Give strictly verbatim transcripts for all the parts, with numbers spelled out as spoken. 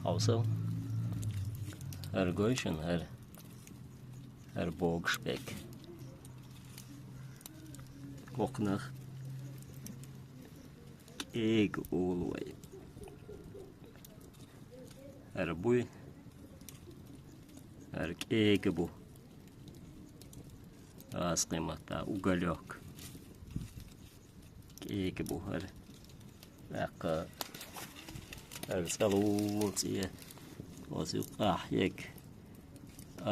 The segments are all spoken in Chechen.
Хьовсал. ХӀара гой шуна, хӀара, хӀара богуш бег. Кхунах кӀега олу вай. ХӀара буй, хӀара кӀега бу. Ас къематта уголёк. КӀега бу хӀара. ТӀаккха хӀара цӀалула цӀе. Оцу юккъахь ерг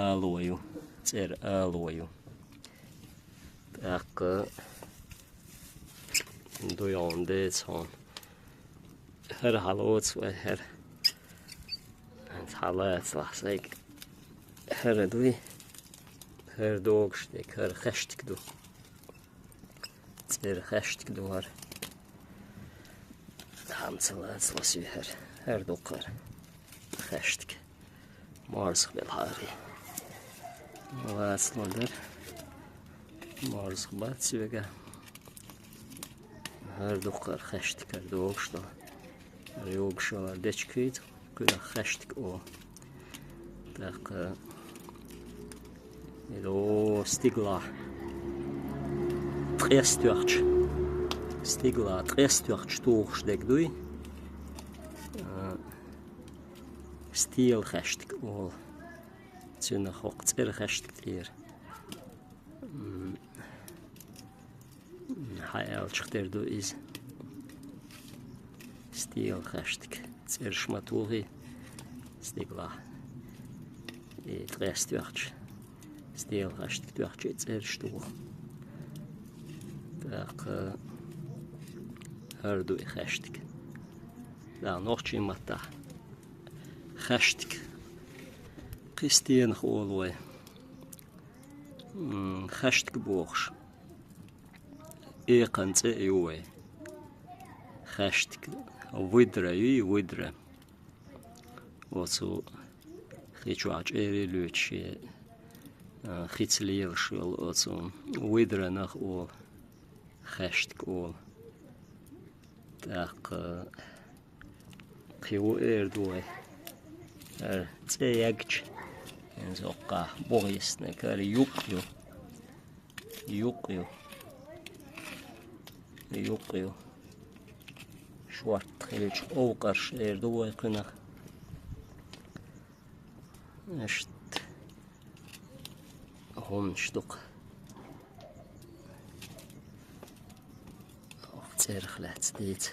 алоэ ю, цӀера алоэ ю. ТӀаккха дуй хьуна, деца хьуна. ХӀара хьалоцу вай, хӀара. Хьалацалахь сайга. ХӀара дуй. ХӀара догуш дерг, хӀара хаьштиг ду. ЦӀера хаьштиг ду хӀара. Тхьамца лаца ласуьйту хӀара. ХӀара ду-кх хӀара хаьштиг. Морзах белахьара. Лаца ло дара. Морзах бац вегахь. ХӀара ду-кх хӀара хаьштиг, хӀара догуш долу. ХӀара йогуш йолу дечкийца кхуьнах хаьштиг олу. ТӀаккха и до стигалахь ткъестоьхча, стигалахь ткъестоьхча тухуш дерг дуй. А, стела хаьштиг олу. Цуьнан хӀокху цӀера хаьштиг тӀера. М, хьан аьллачух тера ду иза. Стела хаьштиг. ЦӀераш ма тухий стигалахь. И ткъестоьхча. Стела хаьштиг тоьхча и цӀераш туху. ТӀаккха хӀара ду и хаьштиг. Да, нохчийн маттахь хаьштиг. Кхин стенах олу вай. М, хаьштиг бохуш. Экхан цӀе а ю вай. Хаьштиг. Выдра юй, выдра. Оцу хи чохь чӀерий лоьцуш, а, хица лелаш йолу оцу выдранах олу, хаьштиг олу. ТӀаккха кхин ву эр ду вай. ХӀара цӀе ягча, хӀинца хӀокхахь бухиснарг, хӀара юкъ ю. Юкъ ю. Юкъ ю. Шорта хилча, овкъарш эр ду вай кхуьнах. Иштта хӀуманаш ду-кх. ХӀокху цӀерах лаьцна дийца.